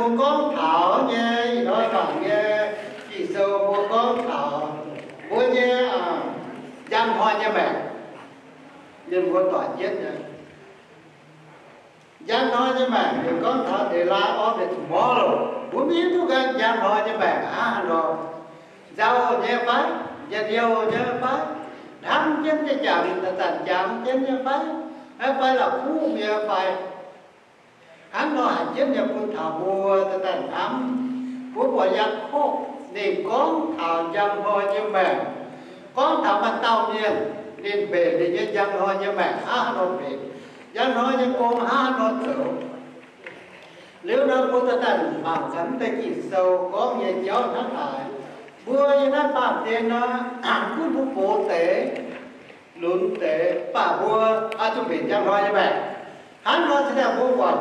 Mbuo gorngv taux nyei, ih hnoi mangc nyei Ging-Sou mbuo gorngv taux mbuo nyei njang hnoi nyei maengc. Mienh mbuo doic jienv nyei. Njang hnoi nyei maengc, mienh gorngv taux deix laai orv mienh zuqc morv loh. Mbuo mv hiuv duqv ganh njang hnoi nyei maengc hnangv haaix nor. Nzauh nyei fai? Njien-youh nyei fai? Hnamv jienv nyei jangx, zanc-zanc jangx jienv nyei fai? Fai la'kuqv nyei fai? Hnangv nor haic jienv nyei bun taux mbuo daaih hnamv. Mbuo buatc Yaakopv ninh gorngv taux njang hnoi nyei maengc, gorngv taux maaih dauh mienh ninh mbenc ninh nyei njang hnoi nyei maengc hnangv haaix nor mbenc, njang hnoi nyei gong hnangv haaix nor zoux. Liuz nor mbuo daaih mangc gaax mv deix Ging-Sou gorngv nyei jauv hnangv haaix. Mbuo yiem naaiv baamh gen nor, gunv mbuo gox deix, lunx deix, mv baac mbuo oix zuqc mbenc njang hnoi nyei maengc. Hnangv nor se daaih mbuo buatc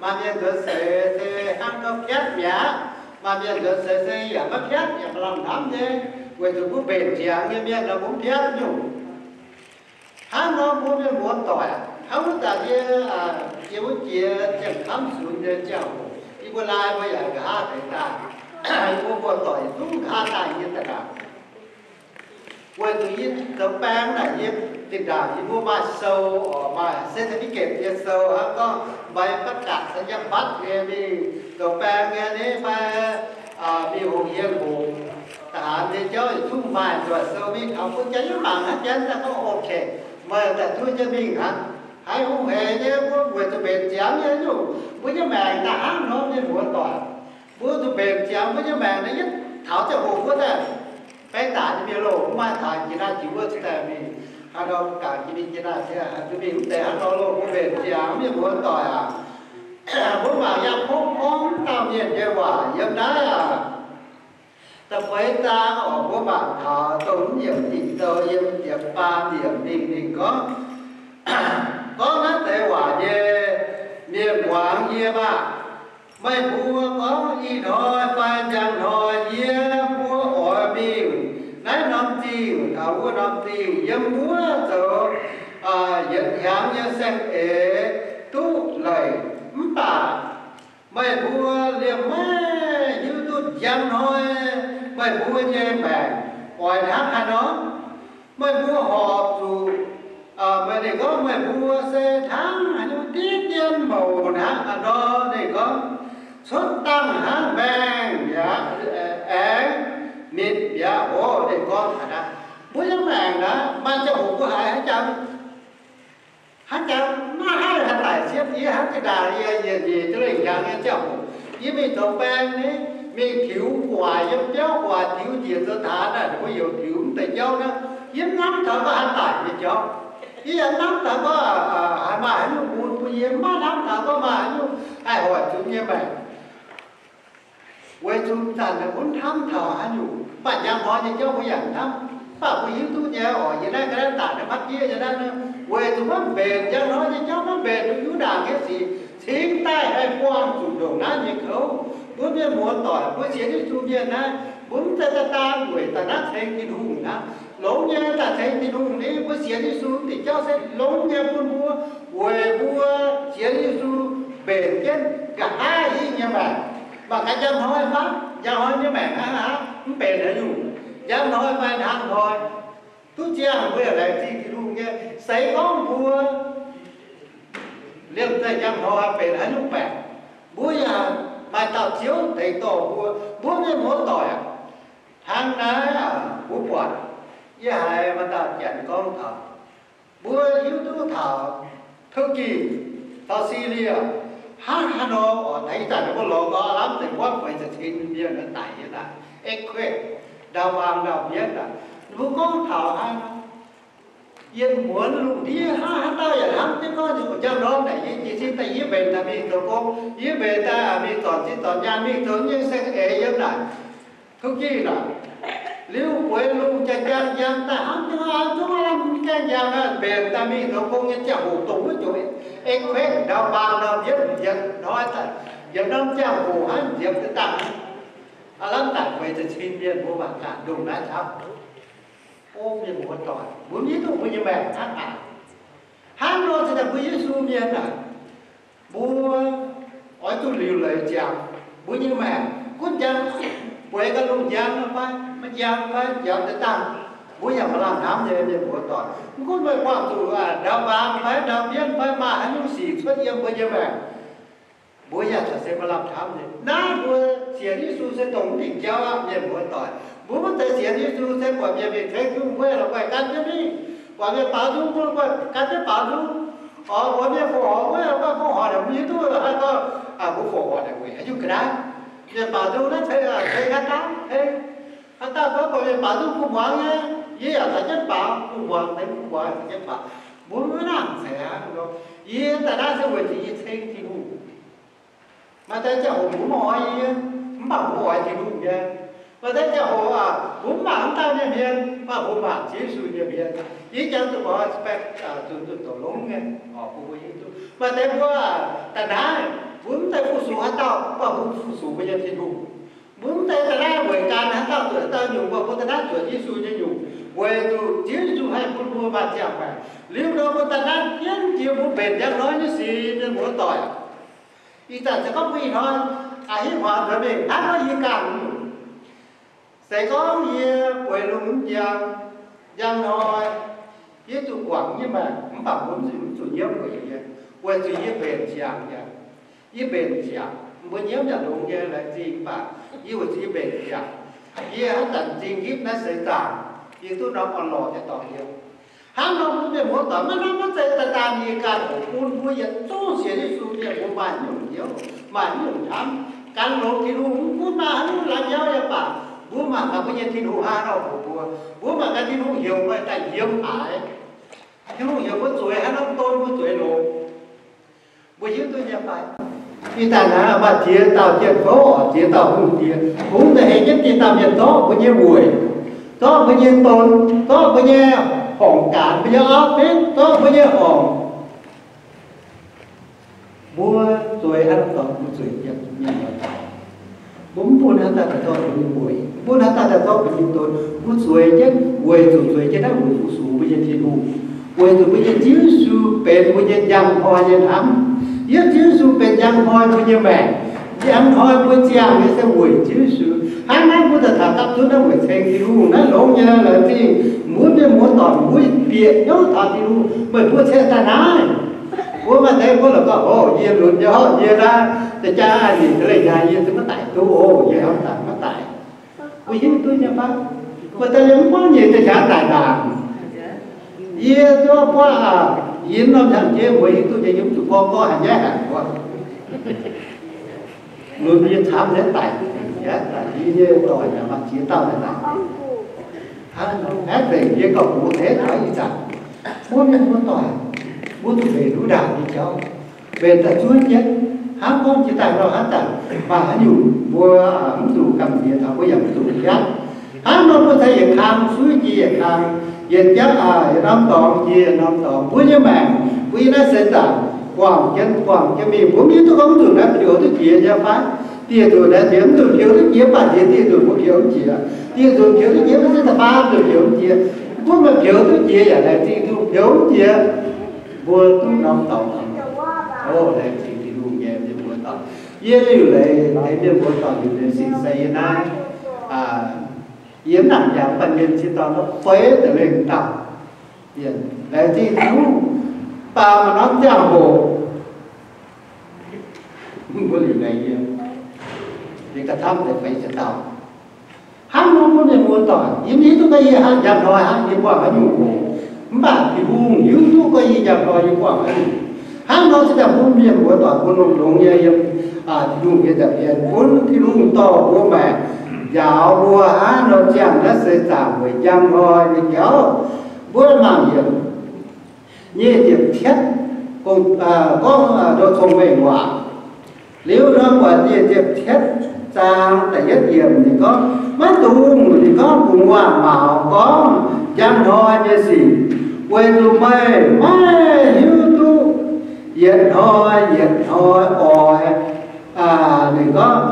maaih mienh nzuonx seix se hnangv gauh piatv mi'aqv. Maaih mienh nzuonx seix se yaac maiv piatv, yaac maaih lamh hnamv nyei, weic zuqc mbuo mbenc ziangx nyei mienh nor mbuo mv piatv nyungc. Hnangv nor mbuo mienh muoz-doic, hnangv wuov zanc yie jiex wuov jiex ziangh kamv sunx nyei ziangh hoc, yie mbuo laai mbuo yaac nqa'haav deix daaih. Yie mbuo muoz-doic yietc zungv nqa'haav daaih nyei daaih. Weic zuqc yie zoux baeng naaic, yie zinh ndaangc yie mbuo maaih sou, oc, maaih certificate nyei sou, hnangv gorngv ใบประกาศนียบัตร nyei mingh zoux baeng nyei ni fai mingh hungh hieh hoc, da'haaix nyei jauv yietc zungv maaih nzoih sou mingh taux bun janx yie mangc hnangv, janx daaih gorngv, Ok, meih daaih duqv jienv mingh hnangv. Haiz hungh hec nyei mbuo weic zuqc mbenc ziangx nyei nyungc, mbuo nyei maengc daaih hnangv nor, mienh muoz-doic. Mbuo zuqc mbenc ziangx mbuo nyei maengc naaiv, yietv taux ziangh hoc mbuo daaih baeng daaih nyei mienh loh, mv maaih taux jiex naaiv jiex wuov cingx daaih mingh. Hnangv nor mbuo gaax jiex mingh jiex naaiv, ziangh haaix duqv mingh mv deix hnangv nor loh, mbuo mbenc ziangx, mienh muoz-doic aac. Mbuo mangc Yaakopv gorngv dauh mienh nyei waac yiem naaiv aac, da'feix zaang oc, mbuo mangc taux dongh yiemc Ging-Sou yiem ziepc faam yiemc mingh ninh gorngv, gorngv naaiv deix waac nyei mienh muangx yie maah! Meih mbuo gorngv ih hnoi fai njang hnoi yie mbuo oix mingh naaiv norm zingh taux wuov norm zingh yiem wuov zoux yietc hnyangx nyei saeng-eix duqv leic. Mv baac meih mbuo liemh maiv hiuv duqv njang hnoi meih mbuo nyei maengc oix hnangv haaix nor. Meih mbuo horpc zuqc, meih, ninh gorngv, meih mbuo se hnangv haaix nyungc diqv dien mouc hnangv haaix nor. Ninh gorngv, cuotv dangh hnangv maengh mi'aqv, aengx nitv mi'aqv oc. Ninh gorngv haaix aqv, mbuo nyei maengc naaiv maaih ziangh hoc mbuo haiz hnangv jangx, hnangv jangx maiv haih haih daic siepv. Yie hnamv jiex ndaangc yie yietc nyeic za'lengh hnyangx nyei ziangh hoc, yie mingh zoux baeng ni, mingh tiux gu'nguaaic, yiem biauv gu'nguaaic tiux njiec zoux taanx naaic, ninh mbuo heuc tiux mv deix jauv naaiv, yie mv hnamv taux gorngv haih daic nyei jauv. Yie yaac mv hnamv taux gorngv haih maaih haaix nyungc bun bun yie, mv maaih hnamv taux gorngv maaih haaix nyungc haih hoic zuqc nyei maengc. Weic zuqc zanc naaic mbuo mv hnamv taux haaix nyungc, mv baac njang hnoi nyei jauv mbuo yaac hnamv, mv baac mbuo hiuv duqv nyei oc. Yie naaiv ga'naaiv daaih naaiv maiv diev nyei naaiv, weic zuqc maiv mbenc njang hnoi nyei jauv, maiv mbenc duqv yuv ndaangc nyei sic, cingx daaih haih buangh zuqc ndongc naaiv nyei kouv. Mbuo mienh muoz-doic, mbuo sienx Yesu mienh naaiv, mbuo mv zeiz daaih daan weic daaih naaiv ceng Tin-Hungh hnangv. Longx nyei daaih ceng Tin-Hungh ni, mbuo sienx Yesu mv deix jauv se longx nyei bun mbuo, weic mbuo sienx Yesu mbenc jienv nqa'haav hingh nyei maengc. Mangc gaax njang hnoi fai, njang hnoi nyei maengc hnangv haaix, mv benx haaix nyungc. Njang hnoi fai hnangv hnoi, duqv ziangh mbuo yaac laengz zingh Tin-Hungh nyei. Se gorngv mbuo liemh zeih njang hnoi benx haaix nyungc maengc, mbuo yaac maaih dauh Ziouv tengx dorh mbuo. Mbuo mienh muoz-doic aac, hnangv naaiv mbuo buatc, yie haiz maaih dauh janx gorngv taux, mbuo hiuv duqv taux Tokyo, taux Syria, hnangv haaix nor oc. Ih zanc mbuo lorz gau lamh deix buonv feix ziepc cin mienh daic nyei naaic, earthquake, ndau-mbaang ndau mienv naaic. Ninh mbuo gorngv taux hnangv nor, yiem muonz lungh ndiev hnangv haaix dauh yaac hnamv jienv gorngv, njang ndorm naaic yie jiez sin daaih yie mbenc daaih mingh zoux gong, yie mbenc daaih mingh zornc zinh zornc nyaanh mingh zoux nyei saeng-eix yiem naaic, Tokyo naaic. Liuz bueix lungh jaa-jaa njang daaih hnamv jienv gorngv, zungv aav mv gaengh njang aqv, mbenc daaih mingh zoux gong nyei ziangh hoc dongh wuov joux earthquake, ndau-mbaang ndau mienv, yietc hnoi daaih yietc norm ziangh hoc hnangv nziepc deix dangh hnangv. Aav lamh daic feix ziepc cin mienh mbuo mangc gaax ndongc naaiv camv. O mienh muoz-doic, mbuo mv hiuv duqv mbuo nyei maengc hnangv haaix. Hnangv nor se daaih mbuo Yesu mienh naaic, mbuo oix zuqc liuc leiz ziangx. Mbuo nyei maengc gunv njang, bueix ganh lungh njang fai maiv njang fai njaaux deix dangh, mbuo yaac maaih lamh hnamv nyei mienh muoz doic. Mv gunv meih buangh zuqc ndau mbaang fai ndau mbienv fai maaih haaix nyungc sic cuotv yiem mbuo nyei maengc, mbuo yaac corc se maaih lamh hnamv nyei. Naaiv mbuo sienx Yesu se dongh mv dingc jauv aqv, mienh muoz doic. Mbuo maiv zeiz sienx Yesu se buatc mienh mingh ceng Tin-Hungh wuov lorqc, guai gan jienv mingh, buatc mienh baaux nzung, mbuo lorqc, guai gan jienv baaux nzung. Orqc, buatc mienh fongc horc wuov lorqc, guai fongc horc naaic mbuo hiuv duqv, haih gorngv mbuo fongc horc naaic weic haaix nyungc ga'naaiv. Mienh baaux nzung naaiv ceng, ceng haaix dauh, ceng haaix dauh gorngv buatc mienh baaux nzung kuh muangx nyei, yie yaac caux jienv baaux, kuh muangx, ceng kuh muangx caux jienv baaux. Mbuo maiv nangc ceix hnangv nor. Yie daaih naaiv se weic zuqc yie ceng Tin-Hungh. Maaih deix ziangh hoc mbuo maiv oix yie, mv baac mbuo oix Tin-Hungh nyei. Maaih deix ziangh hoc mbuo mv mangc mv dauh nyei hmien, mv baac mbuo mangc Ziouv Yesu nyei hmien. Yie jangx zuqc oix spect, zuqc zuqc doqc longx nyei, mbuo hiuv duqv. Maaih deix mbuo daaih naaiv, mbuo mv zeiz fu-sux haaix dauh, mv baac mbuo fu-sux mbuo nyei Tin-Hungh. Mbuo mv zeiz daaih naaiv weic gan haaix dauh zuotc haaix dauh nyungc, mbuo daaih naaiv zuotc Yesu nyei nyungc, weic zuqc Ziouv Yesu haih bun mbuo maaih ziangh maengc. Liuz nor mbuo daaih naaiv jienv jiex mbuo mbenc njang hnoi nyei sic, mienh muoz doic. Ih zanc se gorngv mbuo ih hnoi a'hneiv hmuangx nzuonx mingh hnangv nor yie ganh nyungc. Se gorngv yie bueix lungh njang, njang hnoi, yie zuqc guangc nyei maengc, mv baac mbuo mv zuqc, mv zuqc nyiemv weic yie, weic zuqc yie mbenc ziangx nyei. Yie mbenc ziangx, mbuo nyiemv yaac longx nyei laengz zingh, mv baac yie weic zuqc yie mbenc ziangx, yie haaix zanc m'zing hitv naaiv seix zaangc, yie duqv norm orn-lorqc daaih dorh yie. Hnangv nor mbuo mienh muoz doic, maiv hnangv maiv zeiz daaih daaih mingh ganh hoc bun mbuo yietc zungv sienx Yesu mienh mbuo maaih haaix nyungc hnyouv, maaih haaix nyungc hnamv. Gan longx Tin-Hungh, mv gunv maaih haaix nyungc laaix nyauv yaac baac, mbuo mangc gaax mbuo nyei Tin-Hungh hnangv nor hoc mbuo. Mbuo mangc gaax Tin-Hungh heuc meih daaih yiem haaix. Tin-Hungh heuc mbuo zueiz hnangv nor, don mbuo zueiz longx. Mbuo hiuv duqv nyei fai? Ih zanc naaiv maaih ziex dauh jien-fouv, ziex dauh hungh diex, kungx da'heix jienv dieh dauh mienh zorqv mbuo nyei weic, zorqv mbuo nyei don, zorqv mbuo nyei horngc gaanx, mbuo nyei office, zorqv mbuo nyei horngc. Mbuo zueiz hnangv nor dorngx, mbuo zueiz jienv mienh muoz doic. Mbuo mv bun haaix dauh daaih zorqv mbuo nyei weic, mv bun haaix dauh daaih zorqv mbuo nyei don. Mbuo zueiz jienv weic zuqc zueiz jienv naaiv weic fu-sux mbuo nyei Tin-Hungh, weic zuqc mbuo nyei Ziouv Yesu benx mbuo nyei njang hnoi nyei hnamv. Yie Ziouv Yesu benx njang hnoi mbuo nyei maengc, njang hnoi mbuo ziangh nyei se weic Ziouv Yesu. Hnangv naaiv mbuo daaih taux dapv zunv naaiv weic ceng Tin-Hungh naaiv longx nyei laengz zingh. Mbuo mienh muoz doic, mbuo bieqc hnyouv taux Tin-Hungh, meih mbuo cingx daaih naaiv. Mbuo maaih deix mbuo la'gorngv, o, yie lunx nyei, o, yie naaiv deix jaa ninh deix leiz-nyaanh yie zungv maiv daic duqv, o, yie hnamv daaih maiv daic. Mbuo hiuv duqv nyei fai? Mbuo daaih liemh mv gorngv nyeic deix qangx daic ndaangc. Yie zuov buov aac, yie norm hnyangx-jeiv mbuo hiuv duqv nyei, yie mv zuqc gorngv gorngv haaix nyungc haic mbuo. Lunx yie camv nyei daic, yie daic, yie nyei doic yaac maaih ziex dauh nyei daic. Hnangv nor, aeqv, nzengc yie gauh gox deix taux ih zanc. Mbuo mienh muoz doic, mbuo zuqc mbenc duqv ndaangc nyei jauv, mbenc daaih zuov jienv. Hnangv gorngv jiex daaih nor, hnangv zanc maaih haaix nyungc mbuo mv zuqc gamh nziex taux, mbuo yaac mv zuqc hiaatv. Hnangv nor mbuo cingx yietc kang suiv jiex yietc kang, yietc jauv, yietc norm dorngx jiex yietc norm dorngx. Mbuo nyei maengc, mbuo yiem naaiv seix zaangc guangc jienv, guangc jienv mingh, mbuo mv hiuv duqv gorngv mv nzunc naaiv peux duqv jiex nyei fai? Dieh nzunc naaiv jiex, mv nzunc peux duqv jiex, mv baac jiex dieh nzunc mbuo peux mv jiex. Dieh nzunc peux duqv jiex, mv zeiz da'faam nzunc peux mv jiex. Mv gunv meih peux duqv jiex yaac laengz zingh Tin-Hungh, peux mv jiex, mbuo duqv norm dorngx. O, laengz zingh Tin-Hungh nyei mienh muoz doic. Yie liuc leiz, leiz mienh muoz doic liuc leiz sin se yie naaiv, yie mv nangc jangx banh mienh cin dorn nor feix deix lengh dauh. Laengz zingh Tin-Hungh, mv baac maaih norm ziangh hoc, mbuo liuc leiz yie, yie gauh camv deix feix ziepc dauh. Hnangv nor mbuo mienh muoz doic, yie mv hiuv duqv gorngv yie hnangv njang hnoi hnangv yie buangh haaix nyungc hoc, mv baac Tin-Hungh hiuv duqv gorngv yie njang hnoi yie buangh haaix nyungc. Hnangv nor se daaih mbuo mienh muoz doic mbuo longx-longx nyei yiem Tin-Hungh nyei nza'hmien, bun Tin-Hungh dorh mbuo maengc, njaaux mbuo hnangv nor ziangh naaiv seix zaangc weic njang hnoi nyei jauv. Mbuo mangc yiem nyic ziepc cietv, gorngv nduov cong-mengh waac. Liuz nor buatc nyic ziepc cietv zaang da'yietv yiemc ninh gorngv, maiv dungx, ninh gorngv, bungx waac-maux gorngv njang hnoi nyei sic, weic zuqc meih maiv hiuv duqv yietc hnoi yietc hnoi oix, ninh gorngv,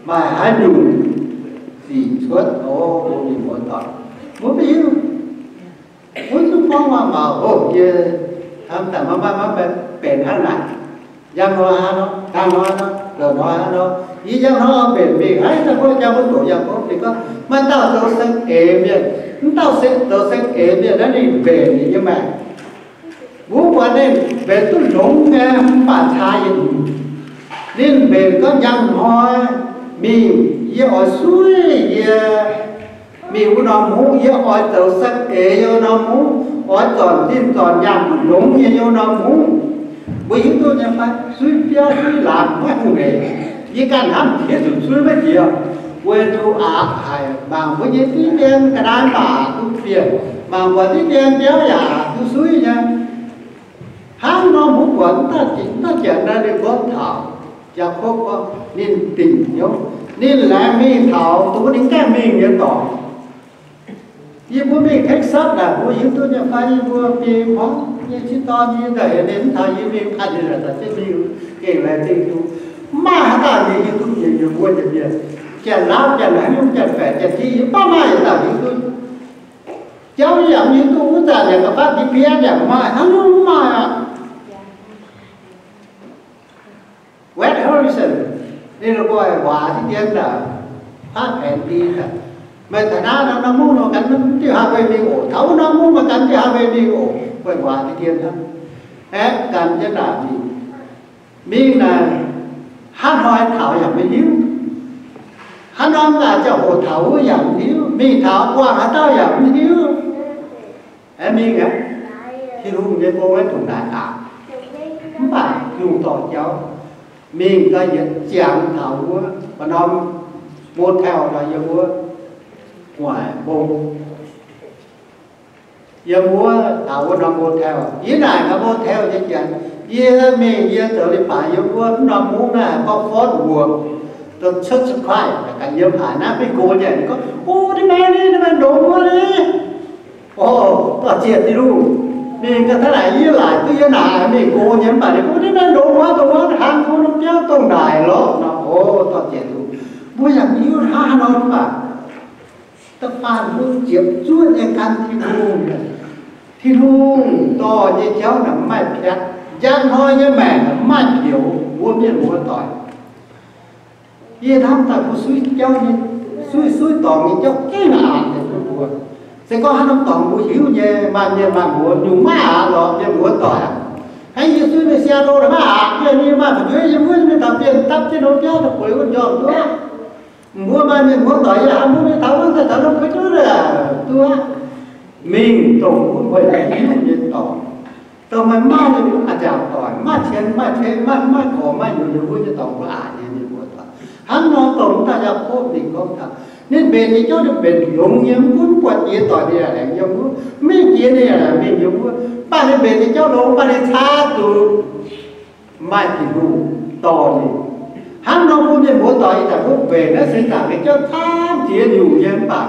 maaih haaix nyungc sic cuotv. O, mbuo mienh muoz doic, mbuo maiv hiuv. Mbuo zungv gorngv waac-maux, o, yie hnamv daaih maiv maaih, maiv benx hnangv naaic. Njang hnoi hnangv nor, njang hnoi nor, Zoux hnoi hnangv nor, yie njang hnoi mbenc mingh, hnangv Ziouv Yesu mbuo doqc Yaakopv ninh gorngv, maaih dauh zoux saeng-eix mienh. Mv dauh zoux saeng-eix mienh naaiv ninh mbenc ninh nyei maengc. Mbuo buatc ninh mbenc duqv longx nyei, mv baac caa yietc nyungc. Ninh mbenc gorngv njang hnoi mingh, yie oix suiv yie mingh wuov norm mungv, yie oix zoux saeng-eix yiem wuov norm mungv, oix zornc zinh zornc nyaanh duqv longx nyei yiem wuov norm mungv. Mbuo hiuv duqv nyei fai? Suiv biauv suiv laangz maiv hungh eix. Yie ganh hnamv jiex zuqc suiv maiv jiex, weic zuqc aqc haic, mangc mbuo nyei diqv dien ga'naaiv mv baac duqv bieqc, mangc buatc diqv dien biauv yaac duqv suiv nyei. Hnangv nor mbuo buatc mv dauh janx naaiv ninh gorngv taux Yaakopv gorngv ninh dingc hnyouv, ninh laengz mingh taux dongh wuov ninh gaengh mingh nyei dorngx. Yie mbuo mingh Texas naaic, mbuo hiuv duqv nyei fai? Yie mbuo biei hmuangv nyei ciev dorn nyei daaih heuc ninh mv taux yie mingh, gan ninh naaic daaih jienv mingh gengh laengz zingh duqv. Mv maaih haaix dauh mingh hiuv duqv nyei, yie mbuo nyei mienh, janx-laauv, janx-haaix nyungc, janx-baeqc, janx-jeiv, yie mv baac maaih yietc dauh hiuv duqv. Jauv yaac mv hiuv duh, wuov zanc yaac ga'fapv G P S yaac mv maaih, hnangv nyungc mv maaih aqv. Wes Harrison, ninh la'guaih waac diqv dien daaih, faqv paenx di daaih. Meih taux naaiv norm mungv nor gan diuh highway mingh oc, taux wuov norm mungv meih gan diuh highway mingh oc, guaih waac diqv dien hnangv. Aeqv, gan jienv naaic mingh. Mingh naaic, hnangv hnoi taux yaac maiv hiuv. Hnangv norm naaic ziangh hoc taux wuov yaac mv hiuv, mingh taux buangh haaix dauh yaac mv hiuv. Aeqv, mingh aeqv, Tin-Hungh nyei gong aeqv, ndongc naaic aqc. Mv baac Tin-Hungh dorh jauv mingh daaih yietc ziangx taux wuov, ba'norm motel daaih yiem wuov gu'nguaaic mbong. Yiem wuov taux wuov norm motel, yie naaic gaax motel nyei janx, yie mingh yie zoux leiz-baaix yiem wuov norm mungv naaiv, gorngv Fort Worth, dongh Church of Christ, gaax yiem haaix naaiv maiv go nyei. Ninh gorngv, o, ninh maiv, ninh maiv ndongx wuov ni. O, dorh ziec Tin-Hungh. Ninh gaax taux naaic yie laaic duqv yie naaic mingh go nyei, mv baac ninh gorngv ninh maiv ndongx wuov, dongh wuov hnangv wuov norm biauv dongh naaic lorqc nor. O, dorh ziec Tin-Hungh. Mbuo yaac mv hiuv hnangv haaix nor mv baac da'faanh mbuo ziepc zuoqv nyei gan Tin-Hungh. Tin-Hungh dorh nyei jauv naaic mv maaih piatv. Njang hnoi nyei maengc mv maaih pioux, mbuo mienh muoz-doic. Yie hnamv daaih mbuo suiv jauv nyei, suiv, suiv dorngx nyei jauv gengh aqc deix bun mbuo. Se gorngv haaix norm dorngx mbuo hiuv nyei, maaih mienh maaih muoz nyungc maiv aqc lorqc, mienh muoz-doic aac. Hnangv yie suiv mingh Seattle naaic maiv aqc, mienh maaih fu'jueiv yiem wuov, mienh taux bienh dapv jienv norm biauv daaih bueix wuov njormh duqv. Mbuo maaih mienh muoz-doic yaac hnamv mbuo mingh taux wuov, daaih taux norm fu'jueiv duqv. Mingh dongh mbuo meih hiuv nyei dorngx, dongh meih maaih nyei a'nziaauc doic, maaih cien maaih ceix, maaih, maaih gorx maaih youz, yiem wuov nyei dorngx mbuo aqc nyei, mienh muoz-doic. Hnangv nor dongh wuov dauh Yaakopv ninh gorngv taux, ninh mbenc nyei jauv ninh mbenc longx nyei, mv gunv buatc jiex doic ninh yaac laengz yiem wuov, mv mingh jiex ninh yaac laengz mingh yiem wuov. Mv baac ninh mbenc nyei jauv longx, mv baac ninh caa zuqc maaih Tin-Hungh dorh ninh. Hnangv nor mbuo mienh muoz-doic ih zanc mbuo mbenc naaiv seix zaangc nyei jauv camv jiex nyungc nyei, mv baac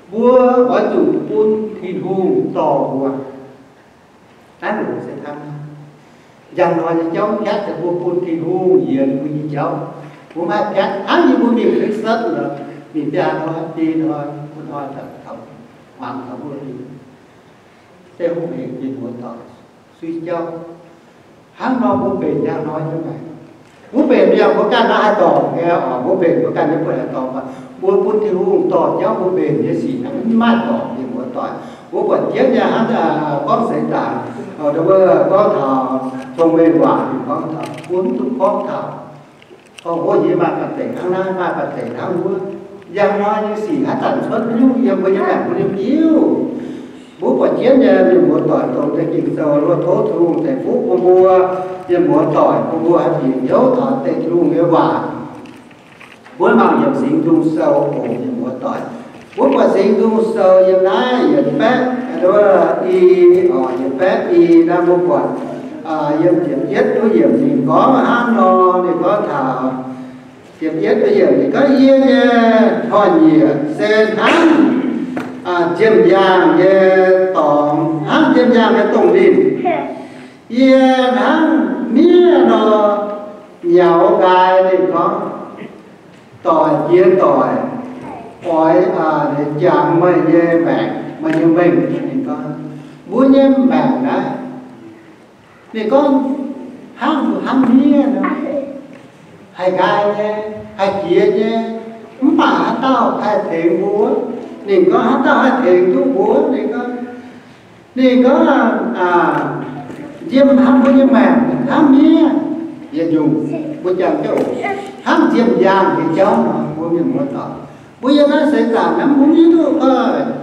mbuo oix zuqc bun Tin-Hungh dorh mbuo. Naaiv longc se hnangv. Njang hnoi nyei jauv mv piatv, se mbuo bun Tin-Hungh yienx mbuo nyei jauv. Mbuo maiv piatv hnangv yie mbuo mingh Texas nor, mingh biaa hnoi, biei hnoi, bun hnoi taux, taux hmuangx taux mbuo mingh. Se hungh hec mienh muoz-doic, suiv jauv. Hnangv nor mbuo mbenc njang hnoi nyei maengc. Mbuo mbenc mienh mbuo ganh naaiv haih dorngc nyei oc, mbuo mbenc mbuo ganh nyei buonv haih dorngc. Mbuo bun Tin-Hungh dorh jauv mbuo mbenc nyei sic, mv maaih dorngc mienh muoz-doic. Mbuo buatc jienv nyei hnangv gorngv seix zaangc, gorngv taux Tong Mengh Waac gorngv taux, mbuo mv dungx gorngv taux gorngv, o, yie maaih banh zeic hnangv naaiv, maaih banh zeic hnangv wuov. Njang hnoi nyei sic haaix zanc cuotv nyungc yiem mbuo nyei maengc mbuo liemh diuv. Mbuo buatc jienv nyei mienh muoz-doic dongh deix Ging-Sou, mbuo tov Tin-Hungh ceix fuqv bun mbuo mienh muoz-doic, bun mbuo haih bieqc hnyouv taux deix Tin-Hungh nyei waac. Mbuo mangc yiem Singx Nzung Sou oc, mienh muoz-doic. Mbuo buatc Singx Nzung Sou yiem naaiv yietc baeqv, i, yietc baeqv i naaiv mbuo buatc yiem ziepc yietv duqv yiemc ninh gorngv hnangv nor, ninh gorngv taux ziepc yietv duqv yiemc ninh gorngv, yie nyei hnoi-nyieqc se hnangv nziemh yaangh nyei dorngx, hnangv nziemh yaangh nyei dongh linh. Yie hnangv miev nor nyaux nqaai, ninh gorngv, doic jiex doic, oix jangx meih nyei maengc, meih nyei mengh, ninh gorngv. Mbuo nyei maengc naaiv, ninh gorngv, hnangv, hnangv miev nor. haih nqaai nyei, haih jiex nyei, mv baac haaix dauh haih tengx mbuo? Ninh gorngv, haaix dauh haih tengx duqv mbuo? Ninh gorngv, ninh gorngv, nziem hnamv mbuo nyei maengc hnangv miev yietc nyungc, mbuo jangx jienv oc, hnangv nziem yaangh nyei jauv nor. Mbuo mienh muoz-doic, mbuo yiem naaiv seix zaangc naaiv, mbuo mv hiuv duqv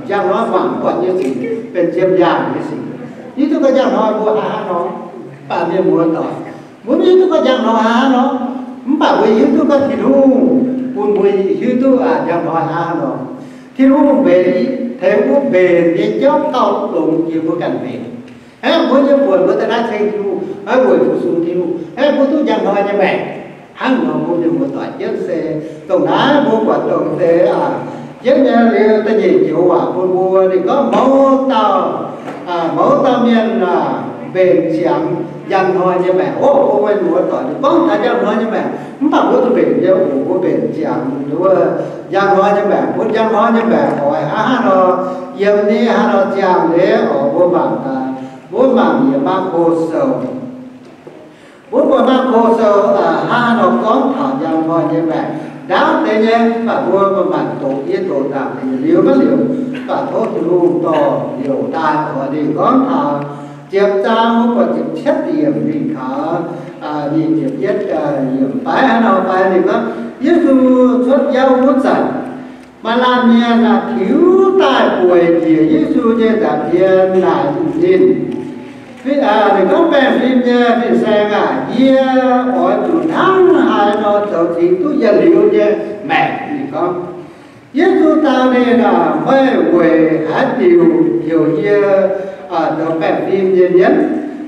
njang hnoi mangc buatc nyei sic benx nziem yaangh nyei sic. Hiuv duqv ga'njang hnoi mbuo haaix hnangv nor, mv baac mienh muoz-doic, mbuo mv hiuv duqv ga'njang hnoi haaix hnangv nor. Mv baac mbuo hiuv duqv gorngv Tin-Hungh bun mbuo hiuv duqv njang hnoi haaix hnangv nor. Tin-Hungh mbenc, tengx mbuo mbenc nyei jauv gauh longx jiex mbuo ganh mbenc. Aeqv, mbuo nyei buonc mbuo daaih naaiv ceng Tin-Hungh, maiv weic fu-sux Tin-Hungh, aeqv, mbuo duqv njang hnoi nyei maengc. Hnangv nor mbuo mienh muoz-doic jienv se dongh naaiv mbuo buatc dongh deix aac, jienv nyei liuz da'nyeic joux waac bun mbuo, ninh gorngv mouz dauh, mouz dauh mienh mbenc ziangx njang hnoi nyei maengc. Ov, mbuo mienh muoz-doic, ninh gorngv taux njang hnoi nyei maengc, mv baac mbuo zuqc mbenc nyei oc. Mbuo mbenc ziangx wuov njang hnoi nyei maengc, bun njang hnoi nyei maengc oix hnangv haaix nor yiem ni, haaix nor ziangh ni oc. Mbuo mangc, mbuo mangc yiem Maako Sou. Mbuo buatc Maako Sou hnangv haaix nor gorngv taux njang hnoi nyei maengc. Ndaauv deix nyei, mv baac mbuo maaih doqc, yie doqc ndaangc deix liuz maiv liuz, mv baac tov Tin-Hungh dorh liouc daaih oc. Ninh gorngv taux ziepc zaang, mbuo buatc ziepc cietv yiemc mingh taux nyic ziepc yietv yiemc fai hnangv nor fai. Ninh gorngv Yesu cuotv jauv wuov zanc, maaih laanh mienh tiux daaih bueix njiec Yesu nyei nza'hmien naaic ninh, ninh gorngv, Baengh fim nyei fin-saeng aah! Yie oix zuqc hnangv haaix nor zoux cingx duqv yietc liuz nyei maengc? Ninh gorngv. Yesu dau ninh, Meih weic haaix diuc heuc yie zoux baengh fim nyei mienh?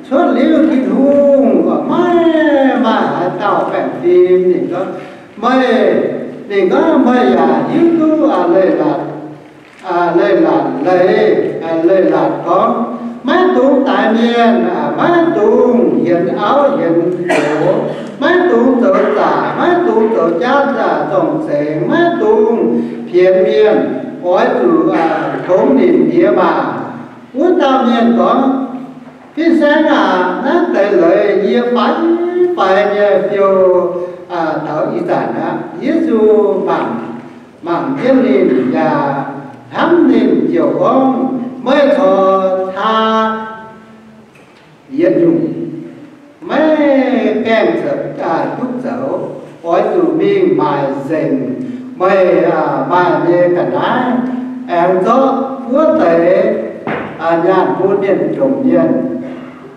Cuotv liuz Tin-Hungh maiv maaih haaix dauh baengh fim. Ninh gorngv, meih, ninh gorngv, meih yaac hiuv duqv leiz-latc, leiz-latc, leiz, leiz-latc gorngv, Maiv dungx daix mienh, maiv dungx hienx auv hienx nqox, maiv dungx zoux zaqc, maiv dungx zoux jaav zorng-zengx, maiv dungx pienx mienh, oix zuqc tongx nimc diex maac. Wuov dauh mienh gorngv, Fin-saeng aac, naaiv deix leiz yie faix-faix nyei fiou taux ih zanc aqv. Yesu mangc, mangc jienv ninh yaac hnamv ninh ziouc gorngv, Meih corc caa yietc nyungc, maiv gaengh duqv zoux, oix zuqc mingh maaic nzengc meih maaih nyei ga'naaiv, aengx zorqv wuov deix nyaanh bun mienh jomc mienh.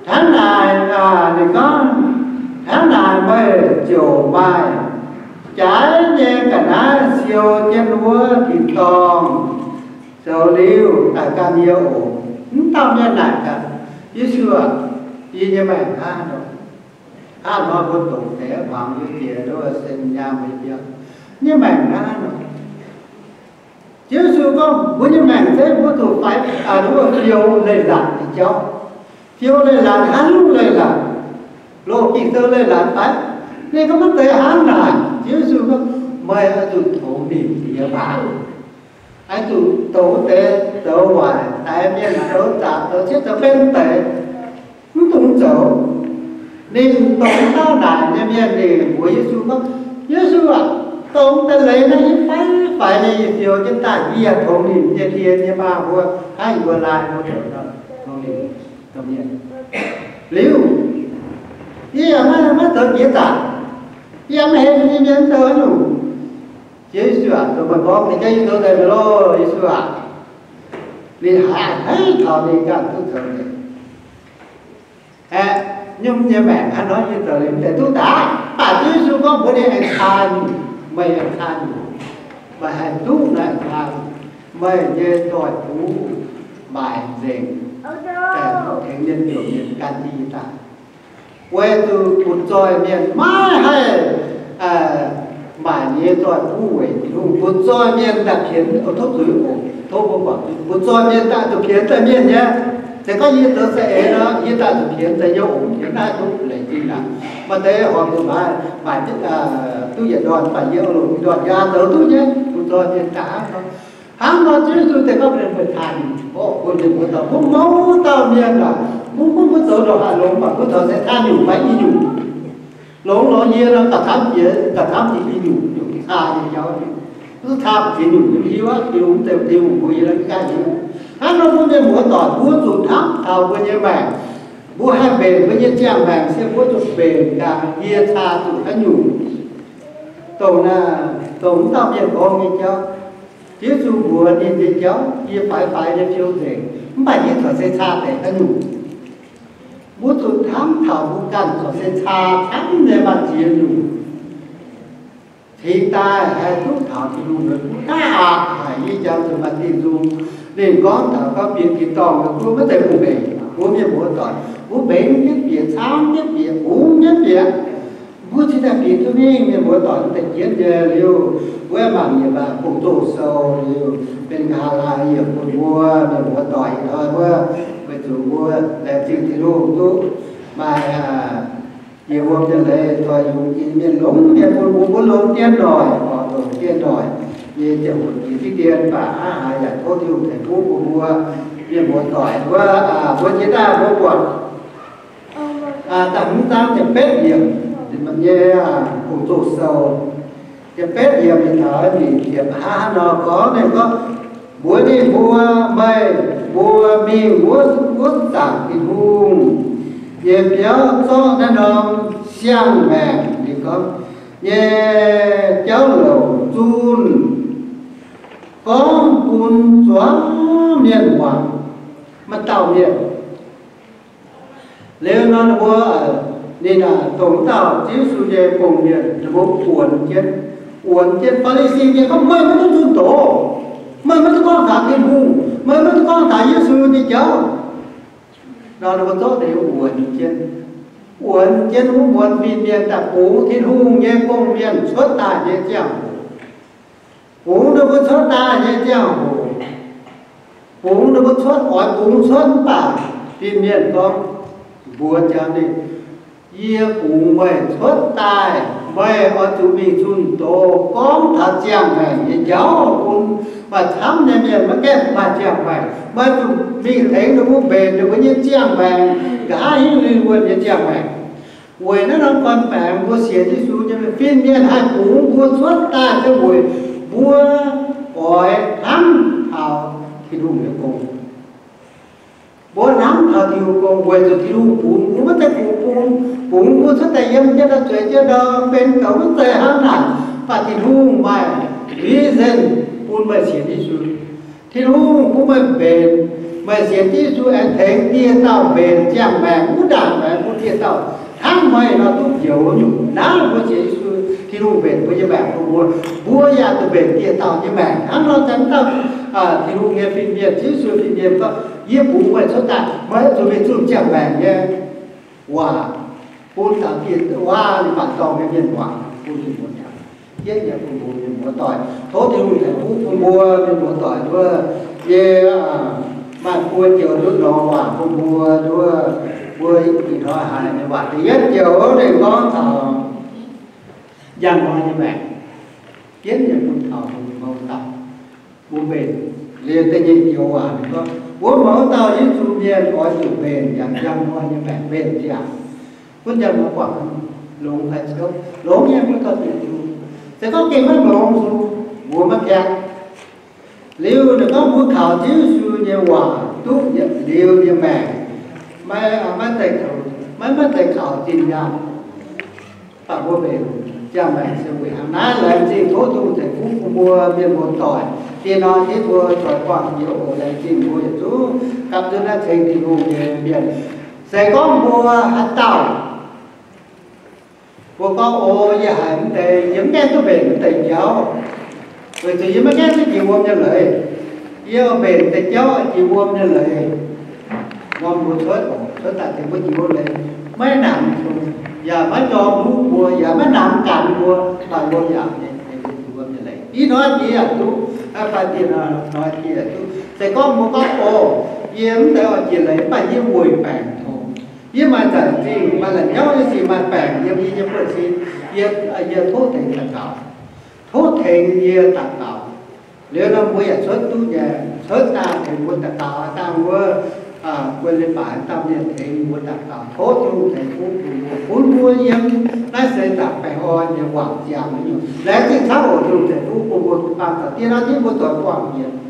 Hnangv naaic, ninh gorngv, hnangv naaic meih ziouc maaih jaaix nyei ga'naaiv siou jienv wuov tin-dorngh. Zoux liuz daaih gan yie oc. Mv dauh mienh naaic gaax, Yesu aah, yie nyei maengc hnangv nor, hnangv nor mbuo dongh deix hmuangx nyei jiex nduov sen nyaam nyei biauv, nyei maengc hnangv nor. Yesu gorngv, mbuo nyei maengc se mbuo zuqc faix, wuov fiou leiz-latc nyei jauv. Fiou leiz-latc, hnangv lungh leiz-latc, loz Ging-Sou leiz-latc fai? Ninh gorngv maiv zeiz hnangv naaic. Yesu gorngv, meih oix zuqc tongx nimc diex maac. Oix zuqc douz deix zoux waaic, daix mienh, zoux zaqc, zoux cietv, zoux benv deix. Mv dungx zoux. Ninh dongh dauh naaic nyei mienh ninh mbuox Yesu gorngv, Yesu aah, dongh deix leiz naaiv yie faix-faix nyei yie fiou jienv daaih, yie yaac tongx nimc nyei die nyei maa mbuo, hnangv yie mbuo laai mbuo zoux tongx nimc mienh. Liuz, yie yaac maiv, maiv zoux jiex zaangc. Yie yaac maiv hemx nyei mienh zoux haaix nyungc. Yesu aah, dongh meih mborqv deix jauv yie zoux deix loh, Yesu aah. Ninh haiz a'hneiv taux ninh ganh duqv zoux deix. Aeqv, nyungc nyei maengc hnangv nor yie zoux liuz deix duqv daaih. Mv baac Ziouv Yesu gorngv mbuox ninh, Aengx taan, meih aengx taan, meih haih duqv naaiv taan, meih nyei zoih buv maaic nzengc, tengx mienh jomc mienh gan jienv yie daaih. Weic zuqc butv-zoih mienh maiv haih maaic ninh nyei zoih buv weic Tin-Hungh. Butv-zoih mienh daaih pienx, tov zuiz oc, tov mbuo guangc, butv-zoih mienh daaih zuqc pienx daaih mienh nyei. Se gorngv yie zoux za'eix nor, yie daaih zuqc pienx daaih nyei oc, pienx naaiv duqv leiz zingh aqv. Maaih deix horpc zuqc maaiz, maaic duqv yietc ndorn, mv baac yie oix longc i ndorn yaac zoux duqv nyei. Butv-zoih mienh daaih hnangv nor. Hnangv nor Ziouv Yesu deix gorngv mienh mbuo taan, o, mbuo mienh mbuo dauh, mbuo mouz dauh mienh aac, mbuo, mbuo, mbuo zoux ndongc haaix longx, mv baac mbuo taux se taan nyungc fai i nyungc. Longx lorz yie nor, gauh camv jiex, gauh camv jiex nyungc, nyungc caa nyei jauv. Mv duqv caa jiex nyungc nyei hiuv aqv. Tin-Hungh mv zeiz Tin-Hungh mbuo yie nor ganh hiuv. Hnangv nor mbuo mienh muoz doic, mbuo zuqc hnamv taux mbuo nyei maengc. Mbuo haih mbenc mbuo nyei ziangh maengc se mbuo zuqc mbenc gaax yie caa zuqc haaix nyungc. Dongh naaiv, dongh mv dauh mienh gorngv nyei jauv, Yesu mbuox ninh nyei jauv, yie faix faix nyei fiou nzengc, mv baac yie corc se caa deix haaix nyungc. Mbuo zuqc hnamv taux mbuo ganh corc se caa camv nyei maaih ziex nyungc. Cingx daaih haih duqv taux Tin-Hungh nyei kuv, naaiv aqc haic nyei jauv zuqc maaih Tin-Hungh. Ninh gorngv taux gorngv bieqc tin-dorngh nyei kuv maiv zeiz mbuo mbengx. Mbuo mienh muoz doic, mbuo mbengx jienv bieqc, camv jienv bieqc, bungx jienv bieqc. Mbuo cingx daaih bieqc duqv mingh, mienh muoz doic, mv deix jienv nyei liuz, mbuo mangc yie mbuo Gong-Zoh Sou liuz, benx nqa'haav laai yiem bun mbuo mienh muoz doic ih hnoi wuov, weic zuqc mbuo laengz zingh Tin-Hungh duqv maaih jiex wuom nyei leiz, zoih yungz jiex mienh longx mienh bun mbuo, mbuo longx dien noic, oix longx dien noic nyei ziangh hoc jiex diqv dien, mv baac hnangv haaix yaac tov Tin-Hungh ceix fuqv bun mbuo mienh muoz doic wuov, mbuo jiex daaih mbuo buatc da'hmz zaang ziepc betv yiemc nyei Gong-Zoh Sou. Ziepc betv yiemc ninh taux ninh ziepc hnangv nor gorngv, ninh gorngv, mbuox ninh mbuo, meih mbuo mingh wuov, wuov zanc Tin-Hungh nyei biauv zorqv naaiv norm siang-maengc, ninh gorngv, nyei jauv louc zunh gorngv bun zuangx mienh muangx, maaih dauh mienh. Liuz nor ninh mbuo, ninh dongh dauh Ziouv Yesu nyei gong-mienh, ninh mbuo wuonx jienv, wuonx jienv. Faa^li^si nyei gorngv, meih maiv duqv zunh doz, meih maiv duqv gorngv taux Tin-Hungh, meih maiv duqv gorngv taux Yesu nyei jauv. Nor ninh mbuo zorqv deix wuonx jienv, wuonx jienv wuov muonz fin-mienh daaih bungx Tin-Hungh nyei gong-mienh cuotv daaih nyei ziangh hoc, bungx ninh mbuo cuotv daaih nyei ziangh hoc, bungx ninh mbuo cuotv, oix bungx cuotv mv baac fin-mienh gorngv, mbuox jangx ninh, yie bungx meih cuotv daaih, meih oix zuqc mingh zunh doz gorngv taux ziangh maengc nyei jauv bun maaih camv nyei mienh maiv gaengh maaih ziangh maengc. Meih zuqc mingh tengx ninh mbuo mbenc ninh mbuo nyei ziangh maengc, nqa'haav hingv lingh wuonh nyei ziangh maengc. Weic naaiv norm gorn-baengx mbuo sienx Yesu nyei fin-mienh haih bungx mbuo cuotv daaih se weic mbuo oix hnamv taux Tin-Hungh nyei gong. Mbuo hnamv taux Tin-Hungh gong weic zuqc Tin-Hungh bungx mbuo, maiv zeiz bungx, bungx, bungx mbuo cuotv daaih yiem jienv nor, zueiz jienv nor, benx goux maiv zeiz hnangv naaic. Mv baac Tin-Hungh maaih reason bun meih sienx Yesu. Tin-Hungh bun meih mbenc, meih sienx Yesu aengx tengx dieh dauh mbenc ziangh maengc wuov ndaangc maengx bun dieh dauh hnangv meih nor duqv njoux nyungc. Naaiv mbuo sienx Yesu, Tin-Hungh mbenc mbuo nyei maengc bun mbuo, mbuo yaac zuqc mbenc dieh dauh nyei maengc hnangv nor. Zanc dauh Tin-Hungh nyei fin-mienh, Ziouv Yesu fin-mienh gorngv, yie bungx meih cuotv daaih, meih oix zuqc mingh zunh ziangh maengc nyei waac bun taux dieh, waac ninh mbuo dorngh nyei mienh muangx, bun ninh mbuo hnamv. Jienv nyei bun mbuo mienh muoz-doic, tov Tin-Hungh ceix fuqv bun mbuo mienh muoz-doic wuov, yie maaih buo joux ndutv lorz waac bun mbuo wuov, mbuo ih hnoi haiz nyei waac. Da'yietv joux ninh gorngv taux njang hnoi nyei maengc, jienv nyei bun taux mbuo mouz dauh, mbuo mbenc. Liuz da'nyeic joux waac ninh gorngv, mbuo mouz dauh Yesu mienh oix zuqc mbenc yaac njang hnoi nyei maengc mbenc ziangh. Gunv njang hnoi guangc longx fai ciouv, longx nyei mbuo dorh bieqc Tin-Hungh. Se gorngv gengh maiv longx, mbuo maiv piatv. Liuz ninh gorngv mbuo kaux Ziouv Yesu nyei waac duqv yietc liuz nyei maengc, maiv, maiv zeiz kaux, maiv, maiv zeiz kaux zinh nyaanh, mv baac mbuo mbenc ziangh maengc se weic hnangv naaiv. Laengz zingh tov Tin-Hungh ceix fuqv bun mbuo mienh muoz-doic. Dieh hnoi ginv mbuo zoux buangh jiex oc. Laengz zingh mbuo yietc zungv gapv nzunc naaiv ceng Tin-Hungh nyei mienh. Se gorngv mbuo haaix dauh, mbuo gorngv, O, yie haiz mv deix, yie mv gaengh duqv mbenc mv deix jauv, weic zuqc yie maiv gaengh duqv jiex wuom nyei leiz. Yie mbenc deix jauv jiex wuom nyei leiz. Norm mbuo cuotv, cuotv daaih tengx mbuo jiex wuom leiz, maiv nangx, yaac maiv jorm hnyouv mbuo, yaac maiv nangx ganh mbuo, maaih wuom yaac mbenc tengx mbuo jiex wuom nyei leiz. Ih hnoi jiex yaac duqv, fai dieh hnoi jiex yaac duqv. Se gorngv mbuo gorngv, O, yie mv deix oix jiex leiz, mv baac yie weic baengc tongx. Yie maaih nzanc zingh, maaih la'nyauv nyei sic, maaih baengc yiem yie nyei buonv-sin. Yie, yie tov tengx daux gaux. Tov tengx yie daux gaux. Liuz nor mbuo yaac cuotv duqv nyei, cuotv daaih tengx mbuo daux gaux, dangh wuov, Mbuo leiz-baaix dauh mienh tengx mbuo daux gaux, tov Tin-Hungh ceix fuqv bun mbuo, bun mbuo yiem naaiv seix zaangc baengh orn nyei waac ziangx nyei, laengz zingh camv oc. Tin-Hungh ceix fuqv bun mbuo, bun baamh diev naaiv, mbuo zoux buangh yienx.